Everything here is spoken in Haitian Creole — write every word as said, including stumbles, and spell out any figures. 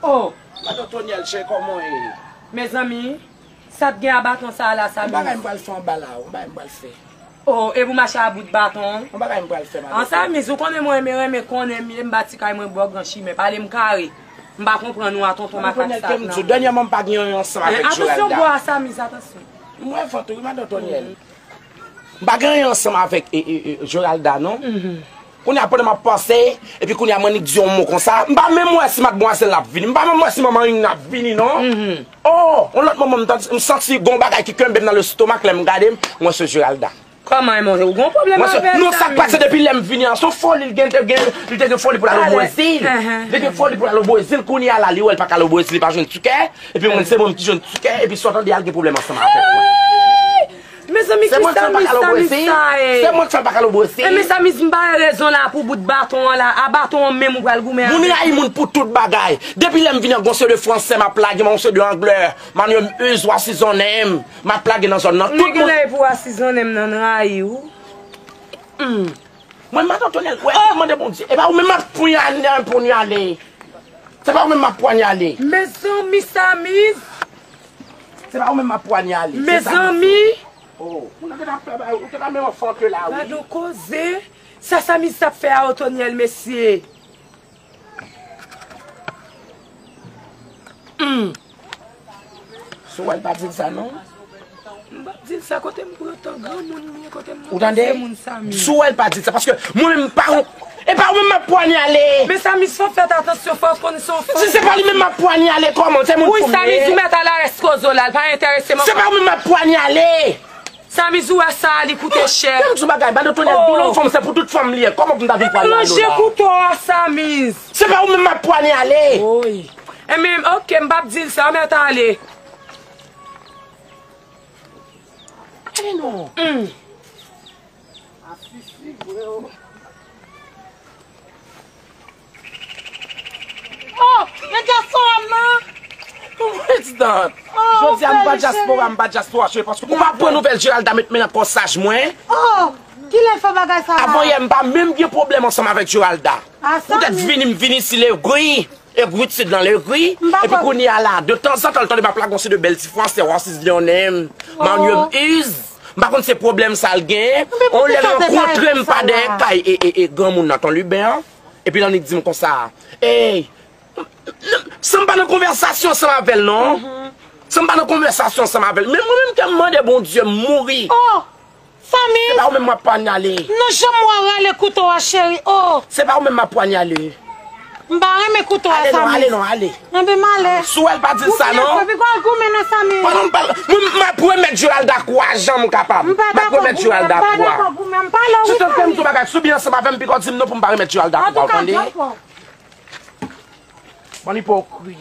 Oh! Madan Tonyèl, cheri, kòman w ye? Mezanmi, sa t gen a baton sa a la, Samiz? Yon bagay m pral fè anba la, yon bagay m pral fè. Oh, e pou mache a bout baton? Yon bagay m pral fè, madan Tonyèl. An, Samiz, ou konnen mwen renmen, renmen konnen m ye, m bati kay mwen bò gran chimen. Pale m kare. M pa konprann ou a, tonton makak sa a. Dènyèman, m pa gen anyen ansanm avèk Geralda. Atansyon, bò a, Samiz, atansyon. M wè vant ou, wi, madan Tonyèl. M pa gen anyen ansanm avèk, e, e, e, Geralda, non. Kounye a, pandan m ap panse, epi kounye a, m annik di yon mo konsa, m pa menm wè si madmwazèl la ap vini. M pa menm wè si manman Ing nan ap vini, non. Oh, yon lòt moman, m tande, m santi gon bagay ki kenbe m nan lestomak, lè m gade, m wè se Geralda. Kòman, e monchè, ou gon pwoblèm avè l, Samiz? Non, sa k pase, depi lè m vini an, se yon foli, li gen, te gen, li te gen foli pou l al o Brezil. Li gen foli pou l al o Brezil, kounye a la, li wè l pa ka al o Brezil, li pa jwenn tikè. Epi mwen, se mwen ki jwenn tikè, epi sa w tande a, l gen pwoblèm ansanm avèk mwen. Mezanmi, ki Samiz, Samiz sa ye? Se mwen ki fè l pa ka al o Brezil. E men Samiz, m pa wè rezon la pou bout baton an la. A baton an menm ou pral goumen avèk li. Moun rayi moun pou tout bagay. Depi lè m vini an, gon se de fransè m ap lage, m gon se de anglè. Mannyè m use, w asizonnen m. M ap lage nan zòn nan. Tout moun. Men genlè e pou w asizonnen m nan, m rayi w. Mwen, madan Tonyèl, wè, mande Bondye. E pa ou menm m ap pwanyale, pwanyale. Se pa ou menm m ap pwanyale. Mezanmi, Samiz. Se pa ou menm m ap pwanyale. Mezanmi. Oh, ou te ka menm anfante la, wi. Gadon koze. Sa Samiz t ap fè a, Otonyèl, mesye. Hmm. Si w wè l, pa di l sa, non. M p ap di l sa, kote m pran tan granmoun li ye, kote m nan pase moun sa, men. Si w wè l, pa di l sa, paske mwen menm m pa yon, e pa ou menm m ap pwanyale. Men Samiz, fò w fè atansyon, fò w konn se yon fanm. Si se pa li menm m ap pwanyale, kòman? Se moun pou m ye. Wi, Samiz, ou mèt al arès koze w la, l pa enterese m ankò. Se pa ou menm m ap pwanyale. Samiz, ou wè sa a, li koute chè. Men m di w bagay, madan Tonyèl, doulè yon fanm, se pou tout fanm li ye. Kòman pou m ta vin pwanyale w la? Ranje kouto a, Samiz. Se pa ou menm m ap pwanyale. Wi. Enben, oke, m p ap di l sa, ou mèt ale. Ale non. Hmm. Oh, men dyaspora m nan. Prezidan, jodi a m pa dyaspora, m pa dyaspora, cheri, paske ou pa pran nouvèl Geralda met men nan kòsaj mwen. Oh, kilè l fè bagay sa la? Avan yè, m pa menm gen pwoblèm ansanm avèk Geralda. Poutèt vini, m vini si legri. Egritid lan legri. Epi kounye a la, de tanzantan, l tande m ap lage yon seri de bèl ti fransè, w asizonnen m, mannyè m use. M pa konn se pwoblèm sa l genyen. On lè l rankontre m pa dèyè kay e, e, e granmoun nan, Ton Liben an. Epi l annik di m konsa, ey, san m pa nan konvèsasyon ansanm avè l, non. San m pa nan konvèsasyon ansanm avè l. Men mwen menm kè m mande Bondye m mouri. Oh! Samiz! Se pa ou menm m ap pwanyale. Non, janm wè w rale kouto a, cheri. Oh! Se pa ou menm m ap pwanyale. M pa renmen kouto a, Samiz. Ale non, ale non, ale. Enben, m ale. Si w wè l, pa di l sa, non. Ou byen fè, pi gwo goumen non, Samiz. Pandan m pale, mwen, m ap remèt Geralda kou a jan m kapab. M ap remèt Geralda kou a. M pa dakò goumen, m pa dakò goumen, m pale w wi, Samiz. Si w te fè m di w bagay, si w byen ansanm avè m, pi gwo di m non pou m pa remèt Geralda kou a, ou tande? Antouka, djòl fò. Bon, ipokrit.